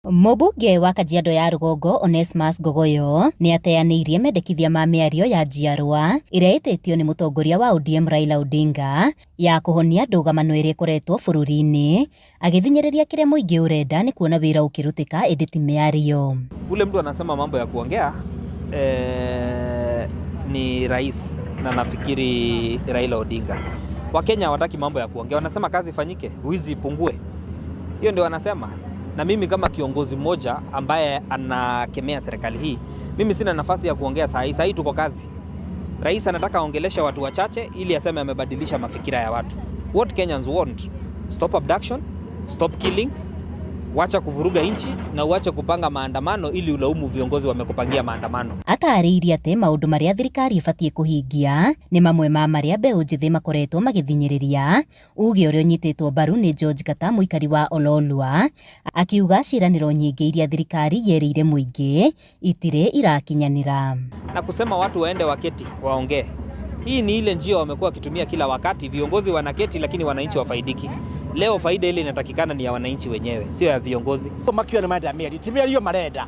Mũmbunge wa Kajiado ya Rũgongo Onesmus Ngogoyo nĩ ateanĩirie mendekithia ma mĩario ya njiarwa ĩrĩa ĩtĩtio nĩ mũtongoria wa ODM Raila Odinga ya kũhonia ndũgamano ĩrĩa ĩkoretwo bũrũri-inĩ, agĩthinyĩrĩria kĩrĩa mũingĩ ũrenda nĩ kuona wĩra ũkĩrutĩka ĩndĩ ti mĩario. Ule mtu anasema mambo ya kuongea ni rais na nafikiri Raila Odinga. Wakenya hawataki mambo ya kuongea, wanasema kazi ifanyike, wizi ipungue. Hiyo ndio wanasema. Na mimi kama kiongozi mmoja ambaye anakemea serikali hii, mimi sina nafasi ya kuongea saa hii. Saa hii tuko kazi. Rais anataka aongeleshe watu wachache ili aseme amebadilisha mafikira ya watu. What Kenyans want, stop abduction, stop killing, wacha kuvuruga nchi na uache kupanga maandamano ili ulaumu viongozi wamekupangia maandamano. Atarĩirie atĩ maũndũ marĩa thirikari ĩbatiĩ kũhingia nĩ mamwe ma marĩa mbeũ njĩthĩ makoretwo magĩthinyĩrĩria, uge ũrĩa ũnyitĩtwo mbaru nĩ George Kata, mũikari wa Ololua, akiuga ciĩranĩro nyingĩ iria thirikari yerĩire mũingĩ itirĩ irakinyanĩra. Na kusema watu waende waketi waongee. Hii ni ile njia wamekuwa wakitumia kila wakati. Viongozi wanaketi lakini wananchi wafaidiki. Leo faida ile inatakikana ni ya wananchi wenyewe, sio ya viongozi. Makiuga nĩ marenda mĩario, ti mĩario marenda,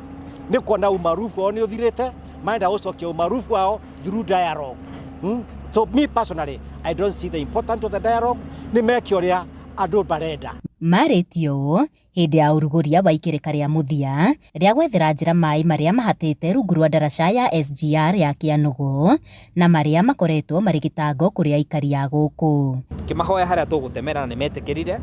nĩ kuona umaarufu wao nĩ ũthirĩte, marenda gũcokia umaarufu wao through dialogue. So me personally, I don't see the importance of the dialogue. Nĩ meke ũrĩa andũ marenda. Marĩtie ũũ hĩndĩ ya ũrugũria wa ikĩrĩka rĩa mũthia rĩa gwethera njĩra maĩ marĩa mahatĩte rungu rwa ndaraca ya SGR ya Kĩanũgũ na marĩa makoretwo marĩ gĩtango kũrĩ aikari a gũkũ. Tukimahoya harĩa tũgũtemera na nĩmetĩkĩrire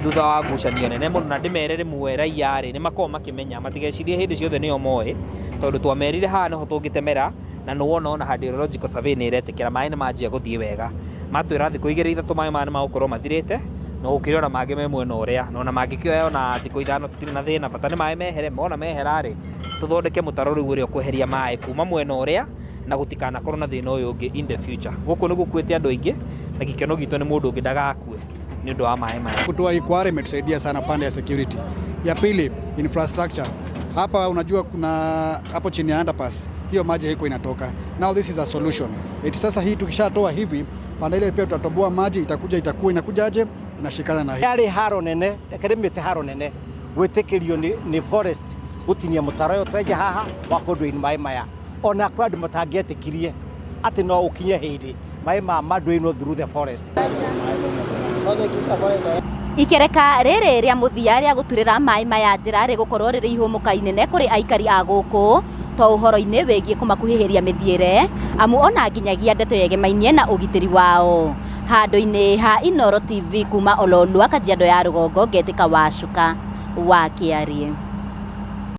thutha wa ngucanio nene mũno, na ndĩmere rĩmwe raia rĩ nĩmakoragwo makĩmenya, matigecirie hĩndĩ ciothe nĩo moĩ, tondũ twamerire haha nĩho tũngĩtemera, na nĩwona ona hydrological survey nĩ ĩretĩkĩra maĩ nĩ manjia gũthiĩ wega. Matwĩra thikũ igĩrĩ ithatũ maĩ maya nĩ magũkorwo mathirĩte, no gũkĩrĩ ona mangĩ me mwena ũrĩa, na ona mangĩkĩoya ona thikũ 5 tũtirĩ na thĩna, bata nĩ maĩ mehere. Mona mehera rĩ, tũthondeke mũtaro rĩu ũrĩa ũkweheria maĩ kuma mwena ũrĩa na gũtikanakorwo na thĩna ũyũ ũngĩ in the future. Gũkũ nĩ gũkuĩte andũ aingĩ na gĩkeno gitũ nĩ mũndũ ũngĩ ndagakue nĩ ũndũ wa maĩ maya. Kutoa hii quarry imetusaidia sana pande ya security. Ya pili, infrastructure. Hapa unajua kuna hapo chini ya underpass, hiyo maji haiko inatoka. Now this is a solution. Eti sasa hii tukishatoa hivi, pande ile pia tutatoboa maji, itakuja itakuwa inakujaje inashikana na hii. Yarĩ haro nene, reke ndĩmĩte haro nene, gwĩtĩkĩrio nĩ forest gũtinia mũtaro ũyũ twenje haha wa kũndũ maĩ maya. Ona kwĩ andũ matangĩetĩkirie atĩ no ũkinye hĩndĩ maĩ maya manduĩnwo through the forest. Ikereka rĩrĩ rĩa mũthia rĩa gũturĩra maĩ maya njĩra rĩgũkorwo rĩrĩ ihũmũka inene kũrĩ aikari a gũkũ to ũhoro-inĩ wĩgiĩ kũmakuhĩhĩria mĩthiĩre, amu ona nginyagia ndeto yegemainie na ũgitĩri wao. Handũ-inĩ ha Inooro TV kuma Ololua, Kajiado ya Rũgongo, ngetĩka Wacuka wa Kĩarie.